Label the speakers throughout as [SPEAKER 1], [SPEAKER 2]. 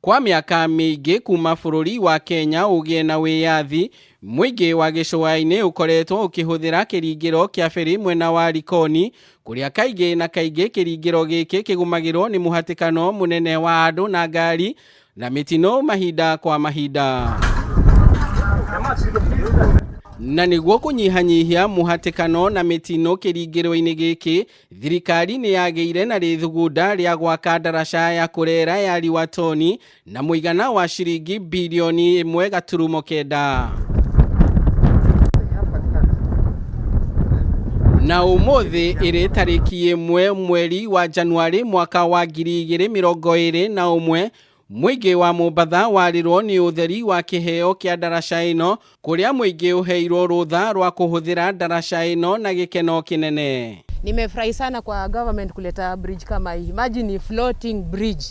[SPEAKER 1] Kwa mĩaka mĩingĩ kuma bũrũri wa Kenya ũgĩe na wĩyathi, mũingĩ wa gĩcũa-inĩ ũkoretwo ũkĩhũthĩra kĩringĩro kĩa feri mwena wa Likoni, kũrĩa kaingĩ na kaingĩ kĩringĩro gĩkĩ kĩgũmagĩrwo nĩ mũhatĩkano mũnene wa andũ na ngari na mĩtino mahinda kwa mahinda. Na nĩguo kũnyihanyihia mũhatĩkano na mĩtino kĩringĩro-inĩ gĩkĩ, thirikari nĩ yagĩire na rĩthugunda rĩa gwaka ndaraca ya kũrera ya Liwatoni na mũigana wa ciringi birioni 1.9. Na ũmũthĩ ĩrĩ tarĩki 1 mweri wa Januarĩ mwaka wa 2021, mũingĩ wa Mombatha warĩrwo nĩ ũtheri wa kĩheo kĩa ndaraca ĩno, kũrĩa mũingĩ ũheirwo rũtha rwa kũhũthĩra ndaraca ĩno na gĩkeno kĩnene.
[SPEAKER 2] Nimefurahi sana kwa government kuleta bridge kama hii. Imagine ni floating bridge.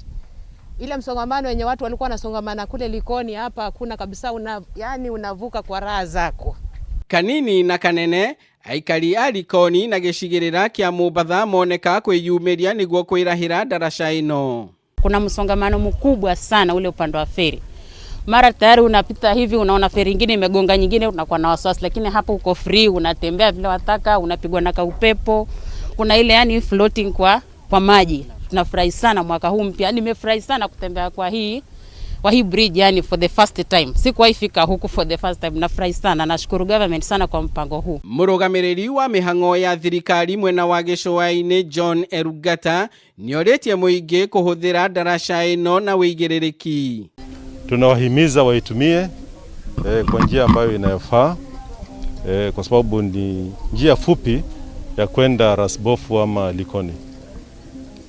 [SPEAKER 2] Ile msongamano wenye watu walikuwa wanasongamana kule Likoni, hapa hakuna kabisa, yani unavuka kwa raha zako.
[SPEAKER 1] Kanini na kanene, aikari a Likoni na gĩcigĩrĩra kĩa Mombatha moneka kwĩyumĩria nĩguo kwĩrahĩra ndaraca ĩno.
[SPEAKER 3] Kuna msongamano mkubwa sana ule upande wa feri. Mara tayari unapita hivi unaona feri nyingine imegonga nyingine, unakuwa na wasiwasi, lakini hapo uko free, unatembea vile wataka, unapigwa na kaupepo. Kuna ile yani floating kwa maji. Tunafurahi sana mwaka huu mpya. Nimefurahi sana kutembea kwa hii bridge, yani for the first time. Sikuwahi fika huku for the first time. Nafurahi sana, nashukuru government sana kwa mpango huu.
[SPEAKER 1] Mũrũgamĩrĩri wa mĩhang'o ya thirikari mwena wa gĩcũa-inĩ John Erugata nĩorĩtie mũingĩ kũhũthĩra ndaraca ĩno na wĩigĩrĩrĩki.
[SPEAKER 4] Tunawahimiza waitumie kwa njia ambayo inayofaa kwa sababu ni njia fupi ya kwenda Rasbofu ama Likoni,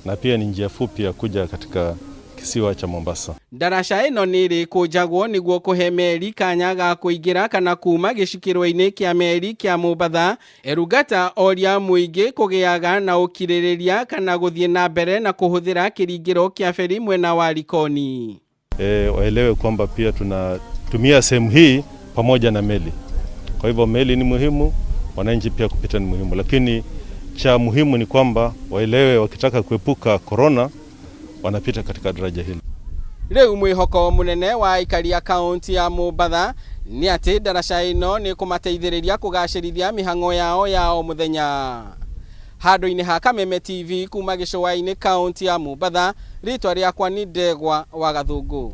[SPEAKER 4] na pia ni njia fupi ya kuja katika kisiwa cha Mombasa.
[SPEAKER 1] Ndaraca ĩno nĩ ĩrĩkũnjagwo nĩguo kũhe meri kanya ga kũingĩra kana kuma gĩcukĩro-inĩ kĩa meri kĩa Mombatha. Erugata oria mũingĩ kũgĩaga na ũkirĩrĩria kana gũthiĩ na mbere na kũhũthĩra kĩringĩro kĩa feri mwena wa Likoni.
[SPEAKER 4] Waelewe kwamba pia tunatumia sehemu hii pamoja na meli. Kwa hivyo meli ni muhimu, wananchi pia kupita ni muhimu, lakini cha muhimu ni kwamba waelewe wakitaka kuepuka korona wanapita katika daraja hili.
[SPEAKER 1] Rĩu mwĩhoko mũnene wa aikari a kaunti ya Mombatha nĩ atĩ ndaraca ĩno nĩ kũmateithĩrĩria kũgacĩrithia mĩhang'o yao ya o mũthenya. Handũ-inĩ ha Kameme TV kuma gĩcũa-inĩ kaunti ya Mombatha, rĩtwa rĩakwa nĩ Ndegwa wa Gathũngũ.